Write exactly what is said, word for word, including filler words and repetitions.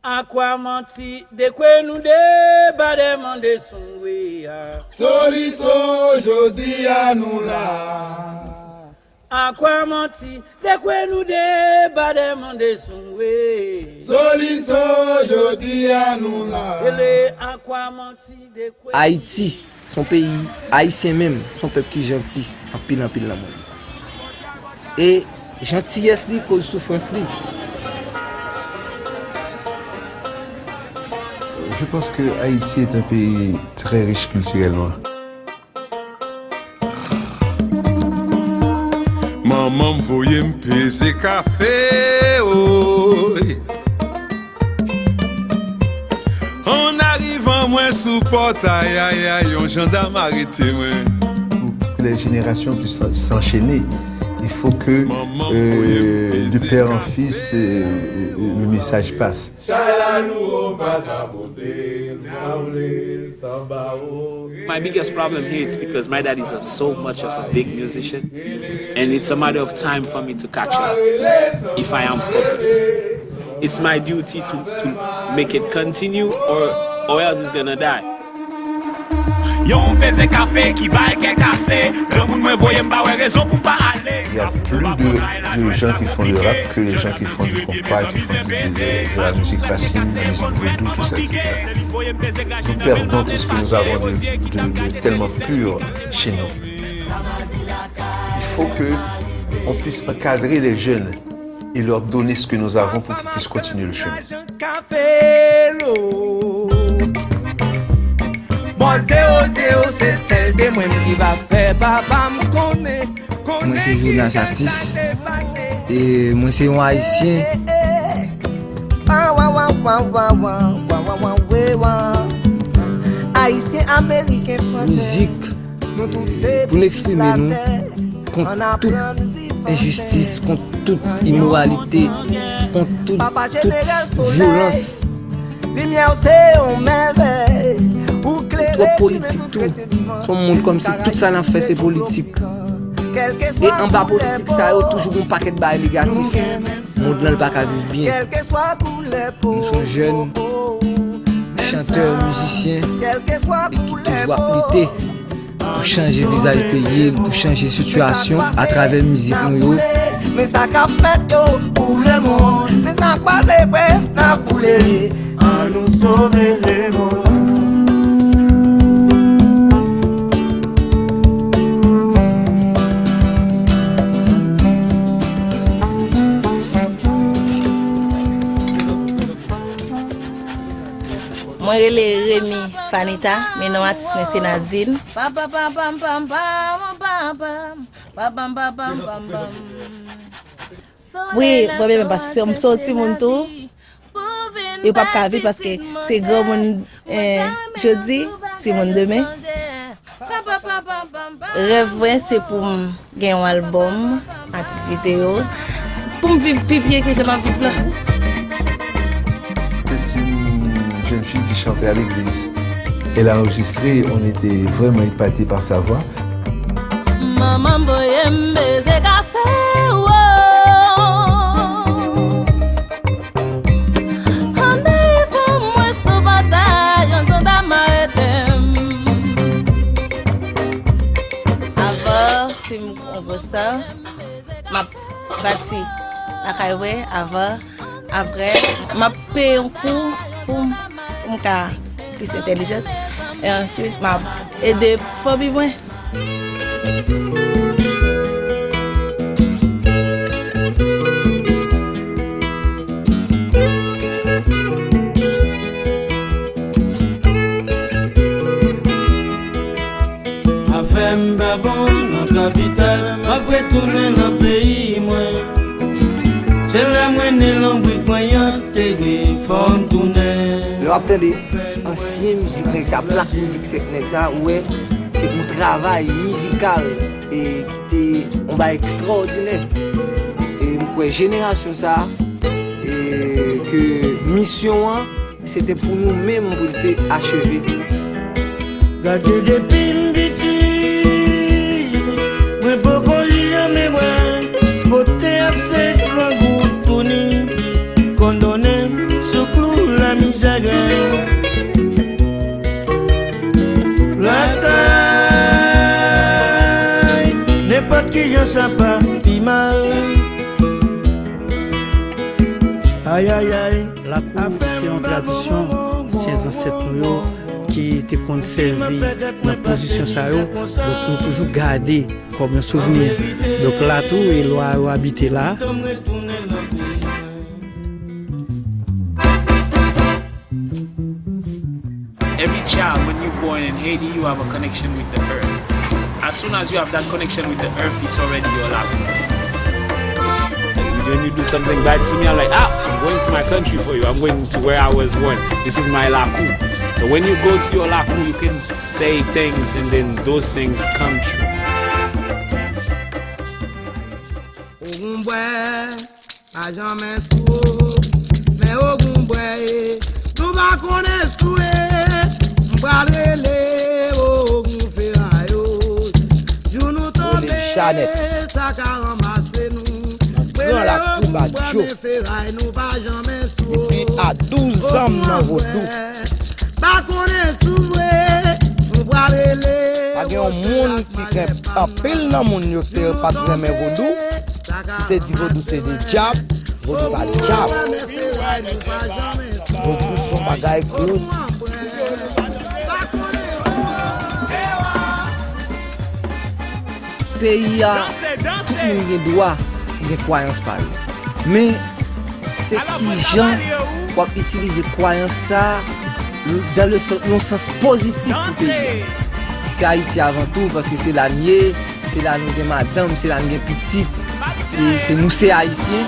Akwa manti, dekwe nou deba de mande sungwe a. Soliso, jodi a nou la. Akwa manti, dekwe nou deba de mande sungwe. Soliso, jodi a nou la. Ele akwa manti, dekwe. Ayiti, se yon peyi ayisyen menm, se yon pèp ki janti anpil, anpil nan mond. E jantiyès li koz soufrans li. Je pense que Haïti est un pays très riche culturellement. Manman m voye m peze kafe, oy. An arivan mwen sou pòtay, ay, ay, yon jandam arete mwen. Pour que les générations puissent s'enchaîner, il faut que, euh, de père en fils, euh, euh, le message passe. Chay la nou pa sa pote, nou pa vle sanba o. My biggest problem here is because my dad is a, so much of a big musician, and it's a matter of time for me to catch up if I am focused. It's my duty to, to make it continue, or, or else it's gonna die. Yon peze kafe ki bay kè kase. Granmoun mwen voye m pa wè rezon pou m pa ale. Il y a plus de, de gens qui font le rap que les gens qui font du compas, qui font du, de, de, de la musique racine, la musique vaudou, tout ça, et cetera. Nous perdons tout ce que nous avons de, de, de tellement pur chez nous. Il faut que on puisse encadrer les jeunes et leur donner ce que nous avons pour qu'ils puissent continuer le chemin. Bòs de oze yo se sèl de mwen ki va fè papa m konnen. Mwen se Jonas Atis. E mwen se yon Ayisyen. Ayisyen, Ameriken, Fransè. Mizik pou n eksprime nou kont tout enjistis, kont tout imoralite, kont tout, tout vyolans. Twòp politik tou. Se yon mond kòmsi tout sa n ap fè se politik. E anba politik sa yo, toujou gen yon pakèt bagay negatif. Mond lan, li pa ka viv byen. Nou se yon jèn chantè, mizisyen, e ki toujou ap lite pou chanje vizaj peyi l, pou chanje sitiyasyon atravè mizik nou yo. Men sa k ap fèt yo pou lemonn, men sa k pase vre n ap boule, ann nou sove lemonn. Mwen rele Remy Fanita, men non atis mwen se Nadine. Wi, mwen menm paske m se yon timoun tou. Yo p ap ka viv paske se granmoun, eh, jodi, timoun demen. Rèv mwen se pou m gen yon albòm a tit videyo pou m viv pi byen ke jan m ap viv la. C'est une jeune fille qui chantait à l'église. Elle a enregistré, on était vraiment épatés par sa voix. Manman m voye m beze kafe, wo. Ann rive mwen sou batay, yon jandam arete m. Avan, si m yon gwo star, m ap bati lakay mwen avan. Apre, m ap peye yon kou pou m, pou m ka plis entèlijan. E answit, m ap ede fanmi mwen. Afè m pa bon nan kapital, m ap retounen nan peyi mwen. Se la m mennen lonbrik mwen antere, fò m tounen. Lè w ap tande ansyen mizik nèg sa, plak mizik nèg sa, ou wè te gon travay mizikal e ki te yon bagay ekstraòdinè. E m kwè jenerasyon sa, e ke misyon an, se te pou nou menm pou l te acheve. Gade depi m piti, mwen poko janmen wè kote ap se grangou touni konn donnen sou klou Sa pa pi mal. Ay, ay, ay. Lakou se yon tradisyon ansyen zansèt nou yo ki te konn sèvi nan pozisyon sa yo. Donk, nou toujou gade kòm yon souvni. Donk, la tou, e lwa yo abite la. Every child, when you're born in Haiti, you have a connection with the earth. As soon as you have that connection with the earth, it's already your Lakou. When you do something bad to me, I'm like, ah, I'm going to my country for you. I'm going to where I was born. This is my Lakou. So when you go to your Lakou, you can say things and then those things come true. Ogunbwè, pa janmen sou, men Ogunbwè, nou pa konnen sou, m pral rele Ogun Ferayo. Jou nou tonbe, sa ka ranmase nou. Nan gran lakou Badjo. Feray, nou pa janmen sou. Depi a douz an m nan vodou. Pa konnen sou vre, nou pral rele. Pa gen yon moun ki gen anpil nan moun yo te pa t renmen vodou, ki te di vodou se de dyab, vodou pa dyab. Vodou se yon bagay kloti. Peyi a, tout moun gen dwa gen kwayans pa yo. Men, se kijan w ap itilize kwayans sa a dan le sans, yon sans pozitif pou peyi a. Se Ayiti avan tou, paske se la n ye, se la nou gen madanm, se la n gen pitit, se, se nou se Ayisyen.